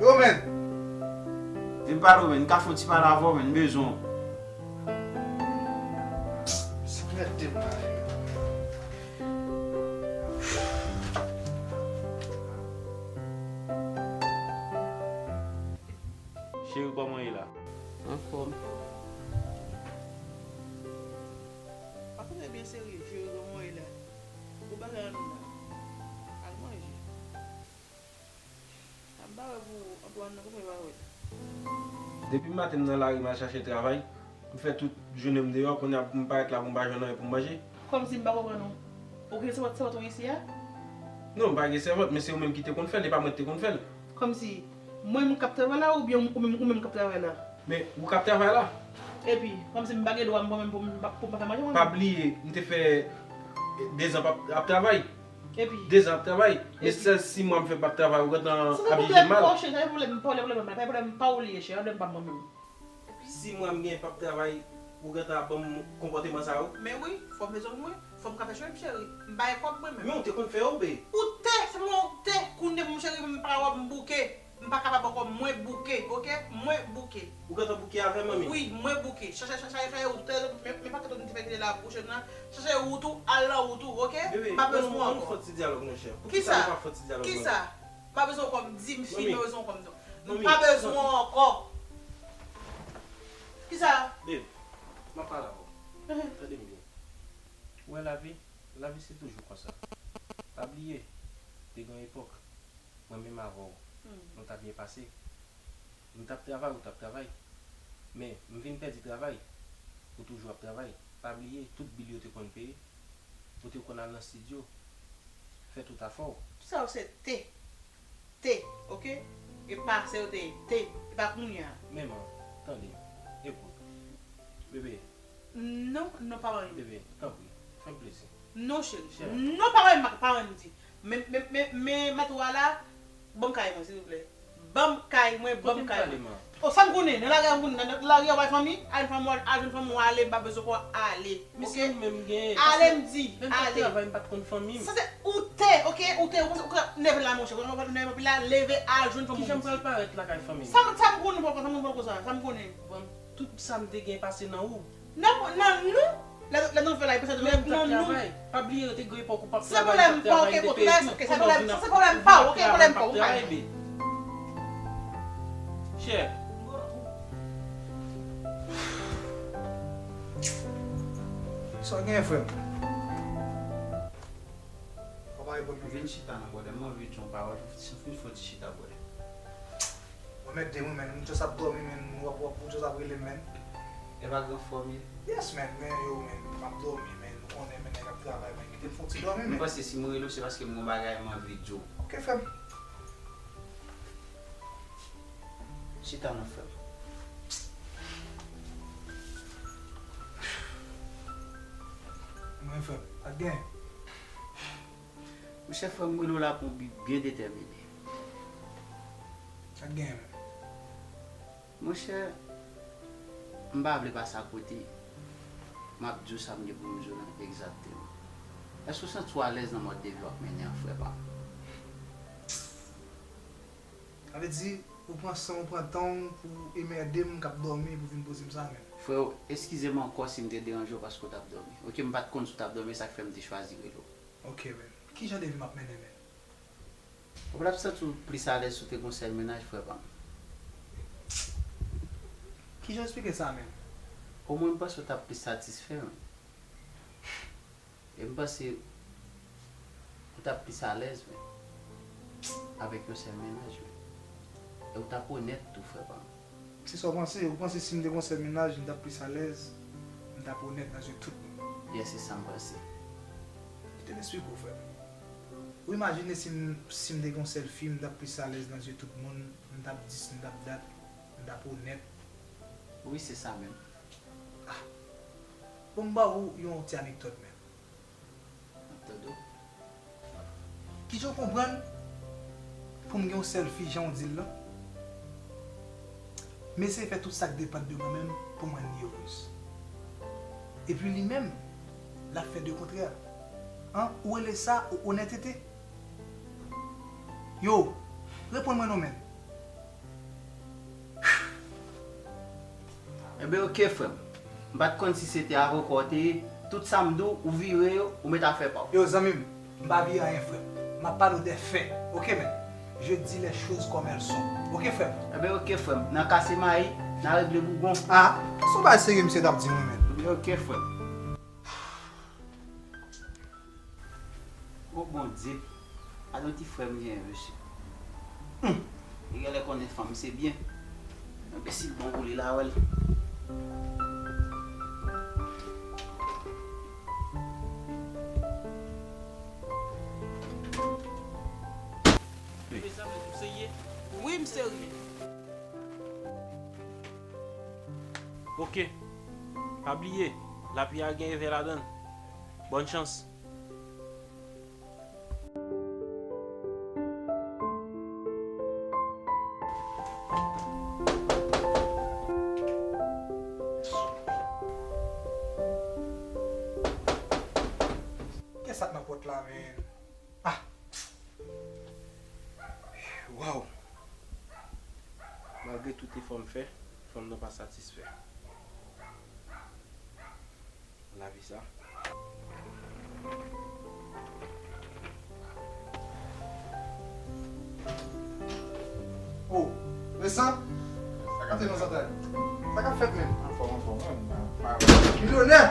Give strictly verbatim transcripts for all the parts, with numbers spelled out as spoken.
Yo, men. Vin pale w, men. M ka fè yon ti pale avè w, men. M bezwen w. Sa mèt de m la. Cheri, kòman w ye la? Anfòm. Pa koute byen serye, cheri, kòman w ye la? Gwo bagay ann la. Al manje. Ap bare pou Antoine nan, kòman w ye pa wè l? Depi maten m nan lari, m al chache travay. M fè tout jounen m deyò, kounye a pou m parèt la pou m pa jwenn anyen pou m manje. Kòmsi m pa konprann ou. Ou gen sèvant, sèvant ou isi a? Non, m pa gen sèvant, men se ou menm ki te konn fè l, e pa mwen ki te konn fè l. Kòmsi, mwen menm k ap travay la, oubyen ou menm, ou menm k ap travay la? Men, ou k ap travay la. Epi, kòmsi m pa gen dwa mwen menm pou m pa, pou m pa fè manje mwen menm? Pa bliye, m te fè dezan p ap, ap travay. Epi? Dezan ap travay. Men sèl sis mwa m fè p ap travay, ou gentan ap jije m mal. Sa se pwoblèm pa w, cheri, sa se pwoblèm pa w, pwoblèm pa w, pwoblèm pa w li ye, cheri, pwoblèm pa m mwen menm. Sis mwa m gen p ap travay, ou gentan ap ban m konpòteman sa yo? Men wi, fò m bezwen mwen, fò m ka fè cheve m, cheri. M pa gen kòb mwen menm. Men ou te konn fè yo, be. Ou te, se pa mwen ou te, kounye a m cheri, m pa wè m bouke. M pa kapab ankò, mwen bouke, oke? Mwen bouke. Ou gentan bouke avè m, manmi? Wi, mwen bouke. Chache, chache, chache wout ou, men, men pakèt wout m te fè kite la pou chèn nan. Chache wout ou, al nan wout ou, oke? Bebe, m pa bezwen w ankò. Ann fè ti dyalòg, monchè. Poukisa nou pa fè ti dyalòg, manmi? Kisa? M pa bezwen w kòm, di m fi, m pa bezwen w kòm non. M pa bezwen w ankò. Kisa? Babe, m ap pale avè w. Tande m byen. Ou wè lavi? Lavi se toujou konsa. Pa bliye, te gen yon epòk, mwen menm avè w, nou t ap byen pase. M t ap travay, ou t ap travay. Men, m vin pèdi travay. Ou toujou ap travay. Pa bliye, tout bil yo te konn peye. Ou te konn al nan estidyo. Fè tout afè w. Tout sa yo se te. Te, oke? E pase yo te ye. Te. E pa kounye a. Men man, tande. Ekout. Bebe. Non, non, pa mwen. Bebe, tanpri. Fè m plezi. Non, cheri. Chè. Non, pa mwen, pa mwen, m di. Men, men, men, men, mato a la, ban m kay mwen, silvouplè. Ban m kay mwen, ban m kay mwen. O, sa m konnen, nan lari a m konnen, nan lari a w al fanmi, al fanmi, al jwenn fanmi w ale, m pa bezwen kò w ale. Oke? Ale m di, ale. Menm travay m pa t konn fanmi m. Sa se ou te, oke? Ou te, ou te, ou te nève la, monchè. Ou nève la, leve al jwenn fanmi w. Kijan m pral parèt lakay fanmi m? Sa m, sa m konnen poko, sa m konnen poko sa, sa m konnen. Bon, tout sa m te gen pase nan ou. Nan, nan nou, lè, lè nou fè la, e pou sa nou nan nou. Pa bliye, te gen epòk ou p ap travay, m t ap travay, m te peye tout. Kounye a w vin ap, vin ap travay, m p ap travay, be. Chè. Sa w gen, frè m? Ou pa reponn mwen. Vin chita non, brother. M anvi di yon pawòl. Vin fon ti chita, brother. Mwen mèt de mwen, men. M just ap dòmi, men. W ap, w ap, w just ap rele m, men. E pa gran fòm ye? Yes, men. Men yo, men. M ap dòmi, men. Ou konnen, men, nèg ap travay, men. Kite m fon ti dòmi, men. M panse si m rele w, se paske m gon bagay m anvi di w. Ok, frè m. Chita non, frè m. Mwen, frè m, pa t gen. Monchè, frè m, m rele w la pou w bi-, byen detèmine. Pa t gen, men. Monchè, m pa vle pase akote. M ap di w sa m gen pou m di w lan egzakteman. Èske w santi w alèz nan mòd de vi w ap mennen an, frè pa m? Sa vle di, ou pran san w, ou pran tan w pou w emède m k ap dòmi pou w vin poze m sa, men. Freo, eskize m ankò si m te deranje w paske w t ap dòmi. Oke, m pa t konn si w t ap dòmi, e sa k fè m te chwazi rele w. Oke, men. Kijan de vi m ap mennen, men? Ou pa t ap santi w plis alèz si w te gon sèl mennaj, frè pa m? Kijan w eksplike sa, men? Omwen, m panse w t ap plis satisfè, men. E m panse ou t ap plis alèz, men, avèk yon sèl mennaj, men. E ou t ap onèt tou, frè pa m. Se sa w panse? Ou panse si m te gon sèl mennaj, m t ap plis alèz, m t ap onèt nan zye tout moun? Yes, se sa m panse. Kite m esplike w, frè m. Ou imajine si m, si m te gon sèl fi, m t ap plis alèz nan zye tout moun, m t ap dis, m t ap dat, m t ap onèt. Wi, se sa menm. Ah. Bon, m ba ou yon ti anekdòt, men. M ap tande w. Kijan w konprann pou m gen yon sèl fi jan w di l lan? M eseye fè tout sa k depann de mwen menm pou m rann li erez. Epi li menm, l ap fè de kontrè. An, ou rele sa o-, onètete? Yo, reponn mwen non, menn. Enben, oke, frè m. M pa t konn si se te avoka w te ye. Tout sa m di w, ou vire yo, ou mete afè pa w. Yo, zanmi m, m pa vire anyen, frè m. M ap pale w de fè. Oke, men. Je dis les choses comme elles sont. Oke, frè m. Enben, oke, frè m. Nan kase mayi, nan regle bougon. Ah, se yon bagay serye misye t ap di mwen, men. Enben, oke, frè m. O Bondye, gade yon ti frè m genyen, mesye. Hum! Li genlè konnen fanm se byen. Enbesil bon pou li la, wè l. Mezanmi, ou serye? Wi, m serye. Oke. Pa bliye, lapli a gen evè ladan l. Bòn chans. Kiyès sa k nan pòt la, men? Ah! Waw! Malgre tout efò m fè, fanm nan pa satisfè. Lavi sa. Oh, Vincent, sa k ap fèt nan zantray? Sa k ap fèt, men? Anfòm, anfòm, wi, m pa, pa. Milyonè!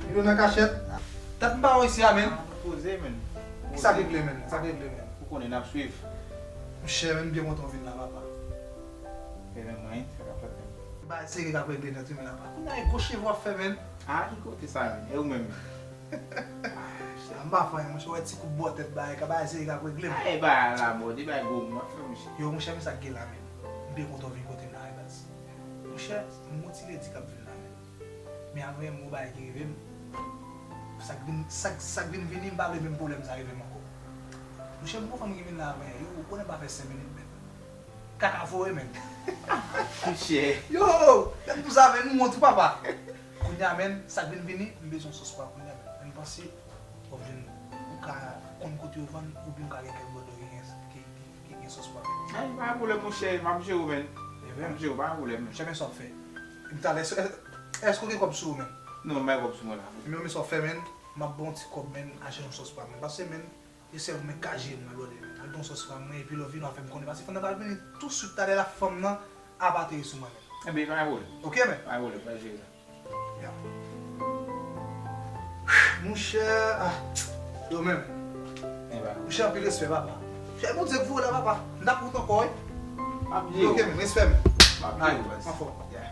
Milyonè kachèt. Dat m pa wè w isi a, men. Poze, men. Kisa k regle, men? Sa k regle, men? Ou konnen n ap swiv. Monchè, men, m byen kontan w vin la, papa. E men mwen, sa k ap fèt, men? Bagay serye k ap regle nèt, wi, men, papa. Kounye a, e gwo cheve w ap fè, men. Ah, ki kote sa, men? E ou menm? Ah, monchè. M pa fè anyen, monchè, w wè ti koup bò tèt bagay, ka bagay serye k ap regle, men. Ah, e bagay la mòd, e bagay gwo moun ap fè, monchè. Yo, monchè, men sa k gen la, men. M byen kontan w vin kote m la, wi, baz. Monchè, m gon ti ledi k ap vin la, men. Men avan yè m gon bagay ki rive m. Sa k vin, sa k, sa k vin vini, m pa vle menm pwoblèm sa rive m ankò. Monchè, m gon fanm ki vin la avan yè. Yo, ou konnen pa fè senk minit, men. Kaka voye, men. Monchè. Yo, lè m di w sa, men, m wont wi, papa. Kounye a, men, sa k vin vini, m bezwen sòs pwa kounye a, men. Men m panse w ap jwenn, ou ka konn kote yo vann, oubyen w ka gen kèk bòdò ki gen, ki, ki, ki gen sòs pwa. Ay, pa gen pwoblèm, monchè, m ap jere w, men. M ap jere w, pa gen pwoblèm. Monchè, men sa w ap fè. M talè, èske, èske w gen kòb sou ou, men? Non, m pa gen kòb sou mwen la. Men, men sa w ap fè, men, m ap ba w yon ti kòb, men, achte yon sòs pwa, men. Paske, men, e sèl ou menm k ka jere m nan, brother, men. Al ba w yon sòs pwa, men, epi lè w vini, w a fè m konnen. Paske fanm nan pral vini touswit talè la, fanm nan ap ateri sou mwen, men. Enben, pa gen pwoblèm. Oke, men. Pa gen pwoblèm, pa jere. Ya. Monchè, ah, yo menm. Monchè, anpil respè, papa. Fè Bondye k voye la, papa. M t ap wout ankò, wi. M ap di yo. Oke, men, respè, men. M ap di yo, baz. Anfòm. Ya.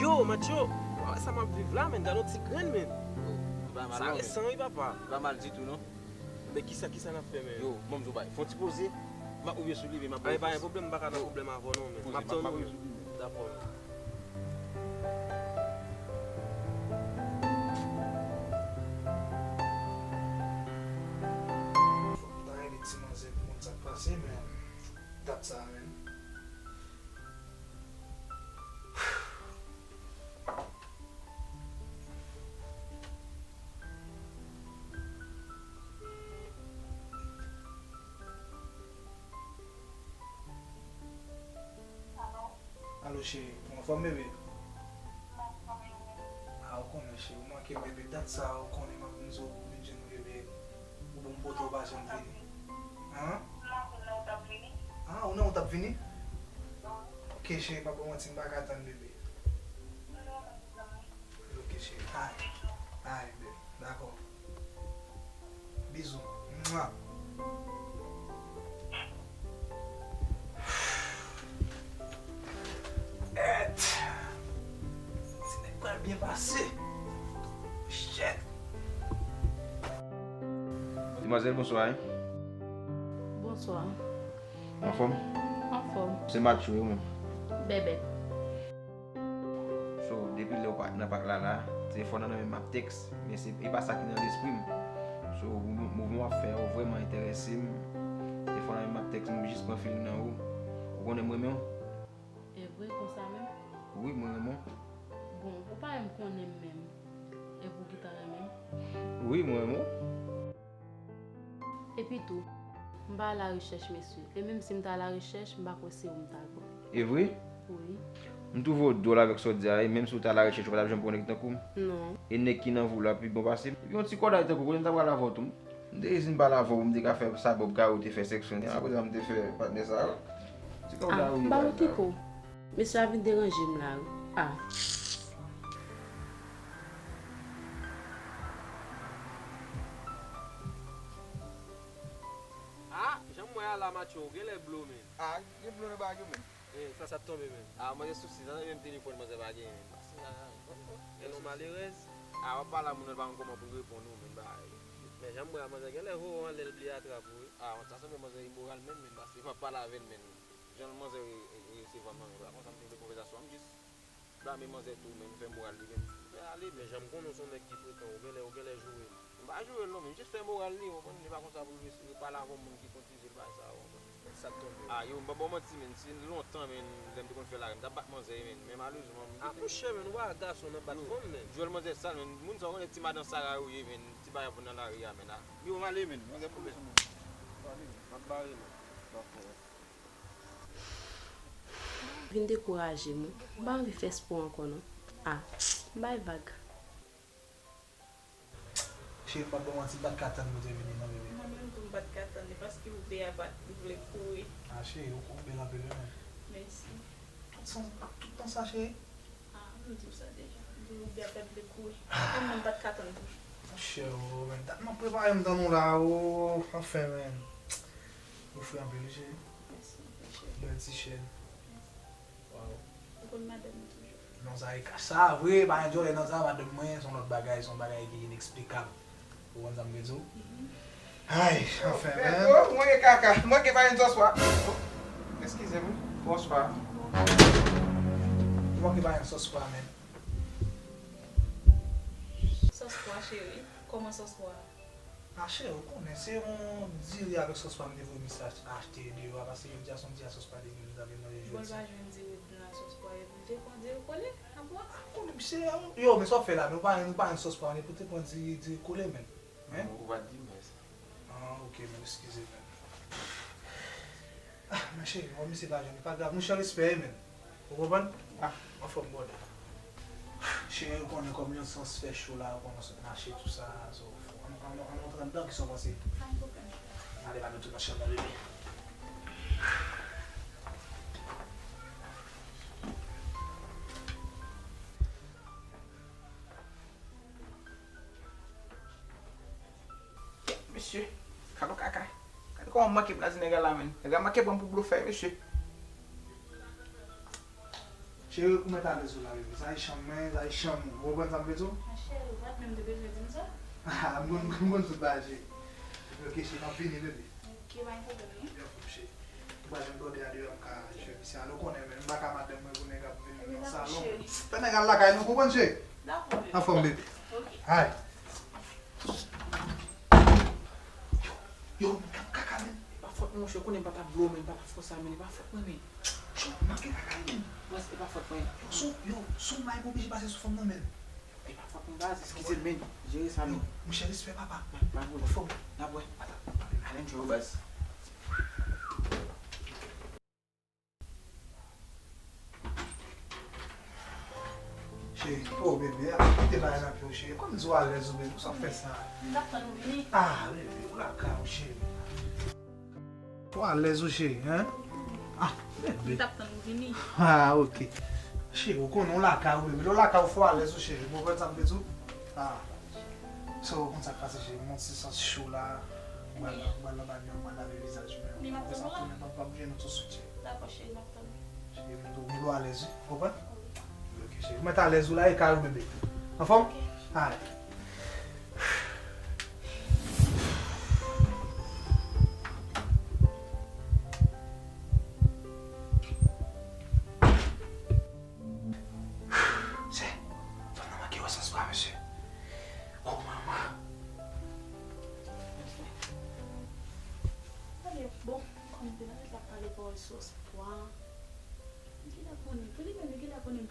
Yo, Matyo, wa wè sa m ap viv la, men, gade yon ti grenn, men. Sa resan, wi, papa. Li pa mal ditou, non. Men kisa, kisa n ap fè, men? Yo, ban m di w bagay. Fè yon ti poze. M ap ouvri sou li, men m ap ba w. Ay, pa gen pwoblèm, m pa ka nan pwoblèm avè w, non, men. M ap tann ou. Dakò. Fò m ta rele ti manzè pou konn sa k pase, men dat sa, men. Alo, cheri, ou anfòm, bebe? A, ou konnen, cheri, ou manke m, bebe. Dat sa, ou konnen, m ap vin di w pou vin jwenn ou, bebe. Ou bon, m pote w pa janm vini. An? An, ou nan wout ap vini? Ok, cheri, pa ba w manti, m pa ka tann, bebe. Ok, cheri. Ay. Ay, bebe. Dakò. Bizou. Mwa. Manzèl, bonswa wi. Bonswa. Anfòm? Anfòm. Se Matchou wi, ou menm? Bèbèt. So, depi lè w pa nan pak la la, telefòn nan nan men m ap tèks, men se e pa sa ki nan lespri m. So, mou- mouvman w ap fè yo vrèman enterese m. Telefòn nan men m ap tèks, m jis pran feeling nan ou. Ou konnen m renmen w? E vre konsa menm? Wi, mwen renmen w. Bon, ou pa menm konnen m menm. E pou ki ta renmen m? Wi, mwen renmen w. Epi tou, m pa alarechèch mesye. E menm si m ta alarechèch, m pa kwè se ou m ta pran. E vre? Wi. M twouve w dwòl avèk sa w di a, e menm si w ta alarechèch, ou pa t ap janm pran nèg tankou m. Non. E nèg ki nan vi w la pi bon pase m. Epi yon ti kòday tankou w, kote m ta pral avè w tou? M te ezi m pale avè w, m te ka fè sa Bob Caro te fè Section. Apre sa, m te fè patnè sa yo. Ti kòb la, wi, m ba w ti kòb. Mesye a vin deranje m la wi. Ah. Ah, jan m wè a la, Matchou, ou genlè blo, men. Ah, gen blo nan bagay yo, men. Eh, sa, sa t tonbe, men. Ah, manzè sousi, sa, menm telefòn manzè pa genyen, men. Pase sa, gen yon malerèz. Ah, w ap pale a moun nan, l pa konn kòman pou l reponn ou, men, bagay. Men jan m wè a, manzè genlè voye w anlè, l bliye atrap ou, wi. Ah, sa sanble manzè imoral menm, men, pase m ap pale avè l, men. Jan manzè re- re- resevwa m nan, men pa konsa m te vle konvèsasyon an, m jis blame manzè tou, men m fè moral li, men m fè ale, men jan m konnen w se yon nèg ki frekan, ou genlè, ou genlè joure l. M pa joure l non, men m jis fè moral li, ou konprann, li pa konsa pou l resi- repale avè yon moun ki konn tizye l, bagay sa, ou konprann. Sa t tonbe. Ah, yo, m pa ba w manti, men, se lontan, men, lè m te konn fè larè, m t ap bat manzè, men, men malerezman, m Ah, monchè, men, ou pa gason nan bat fanm, men. Jwèl manzè sal, men, moun sa, ou konnen ti madan Sara yo ye, men, ti bagay pou nan lari a, men, ah. Yo, m ale, men, manzè pran sou mwen. M ap bare, men. Vin dekouraje m. M pa anvi fè spò ankò non. Ah, bay vag. Cheri, m p ap ba w manti, m pa t ka tann pou w te vini non, bebe. Mwen menm tou, m pa t ka tann li, paske bebe a pa t vle kouri. Ah, cheri, ou, ou bèl anpil wi, men. Mèsi. Tout san, tout tan sa, cheri? Ah, m di w sa deja. M di w bebe a pa t vle kouri. Menm mwen, m pa t ka tann tou. Monchè, o, men, dat m ap prepare m tann ou la, o, anfen, men. Ou fre anpil wi, cheri. Mèsi anpil, cheri. Bèl ti chèn. Mèsi. Waw. Ou konn madanm ou toujou. Non, sa e ka- sa vre, pa gen djòlè nan sa, madanm mwen, se yon lòt bagay, se yon bagay ki ineksplikab. Ou konn sa m vle di w? Mhm. Ay, anfen, men. Oh, mwen gen kaka, mwen gen pa gen sòs pwa. Oh, eskize m, bonswa. Mwen gen pa gen sòs pwa, men. Sòs pwa, cheri. Kòman sòs pwa? Ah, cheri, ou konnen, se yon diri avèk sòs pwa m te voye misye achte deyò a, paske jodi a se yon diri a sòs pwa depi nou ta vle manje jodi. Bon, l pa jwenn diri nan sòs pwa, epi l te pran diri kole nan pwa. Ah, konnen misye, yo, men sa w fè la, men ou pa, ou pa jwenn sòs pwa, men pou te pran diri, diri kole, men. Hein? Ou pa t di m sa. Ah, ok, men eskize, men. Ah, men cheri, bon, misye pa jwenn, pa grav, mouche respè, men. Ou konprann? Ah, anfòm, brother. Cheri, ou konnen kòm yon sans fè cho la, ou konnen sot mache, tou sa, so, ann, ann, ann, ann rantre anndan, kisa w panse? Pa gen pwoblèm. Ale, ale, nou tou nan chanm nan, bebe. Mesye, gade yon kaka. Gade kòman manke blaze nèg la, menn. Nèg la manke pran m pou blofè, mesye. Cheri, ou mèt alèz ou la, bebe. Sa e chanm mwen, sa e chanm ou. Ou konprann sa m vle di w? Ah, cheri, ou pa t menm te bezwen di m sa. Ah, m konn, m konn tout bagay, cheri. Ok, cheri, m ap vini, bebe. Ok, pa gen pwoblèm, non. Byen fou, cheri. Ou pa janm gòde a deyò, m ka jwe misye ale, ou konnen, men m pa ka madanm mwen pou nèg ap vin nan salon. Fè nèg al lakay nou, konprann, cheri? Dakò, bebe. Anfòm, bebe. Ok. Ay. Yo, yo, men gad kaka, men. E pa fòt mwen, monchè, konnen m pa t ap blo, men e pa fòt sa, men e pa fòt mwen, men. Yo, manke kaka, men. Wè, e pa fòt mwen. Yo, son, yo, son may pou oblije pase sou fanm nan, men. E pa fòt mwen, baz, eskize m, men. Jere sa, men. Yo, monchè, respè, papa. Pa, pa, pa. Anfòm. N ap wè. Ata. Al enjoy, baz. Cheri, oh, bebe, a, kite bagay nan pye w, cheri. Kòm di w alèz ou, bebe, pou sa w fè sa? M t ap tann ou vini. Ah, bebe, ou lakay ou, cheri. Fò alèz ou, cheri, hein? Ah, bebe. M t ap tann ou vini. Ah, ok. Cheri, ou konnen w lakay ou, bebe. Lè w lakay ou, fò alèz ou, cheri. Ou konprann sa m vle di w? Ah. So, ou konn sa k pase, cheri. M yon ti sans cho la. M pral, m pral nan banyo, m pral lave vizaj mwen. Ou konn sa, m ap tounen, m ap, m ap jwenn ou tout swit, cheri. Dakò, cheri, m ap tann ou. Cheri, m tou, m tou alèz, wi. Ou konprann? Wi. Ok, cheri. Ou mèt alèz ou la, e kay ou, bebe. Anfòm? Ok. Alright. Bon,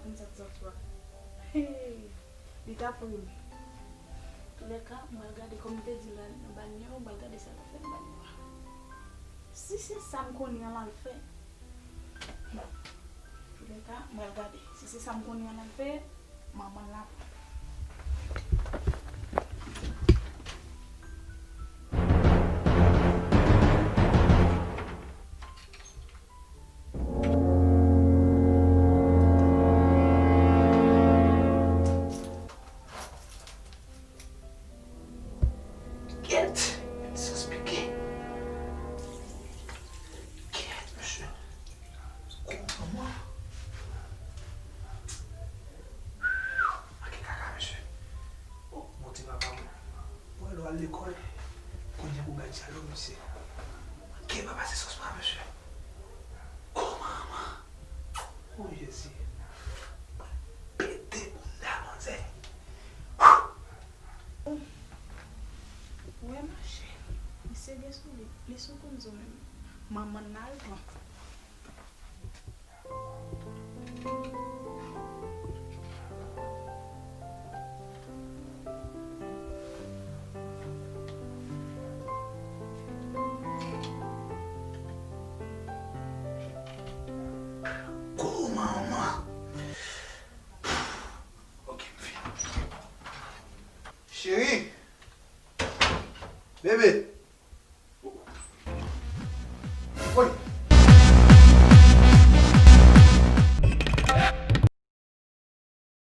Konn sa k sòt swa. Hey, li t ap ri m. Toulèka, m pral gade, kòm m te di la nan banyo, m pral gade sa l ap fè nan banyo a. Si se sa m konnen an l al fè, toulèka, m pral gade. Si se sa m konnen an l al fè, manman l la pran. Kèt! Sans pike. Kèt, mesye. Kou manman. Manke kaka, mesye. Oh, Bondye papa mwen. Mwen lè w al lekòl, kounye a pou gad jalou, mesye. Manke pa pase sòs pa, mesye. Kou manman. Oh, Jezi. Pete bounda manzè. Wè mache. Misye gen sou li. Li sou konn zo menm. Manman n al pran. Kou manman. Ok, m fini. Cheri. Bebe. Woy.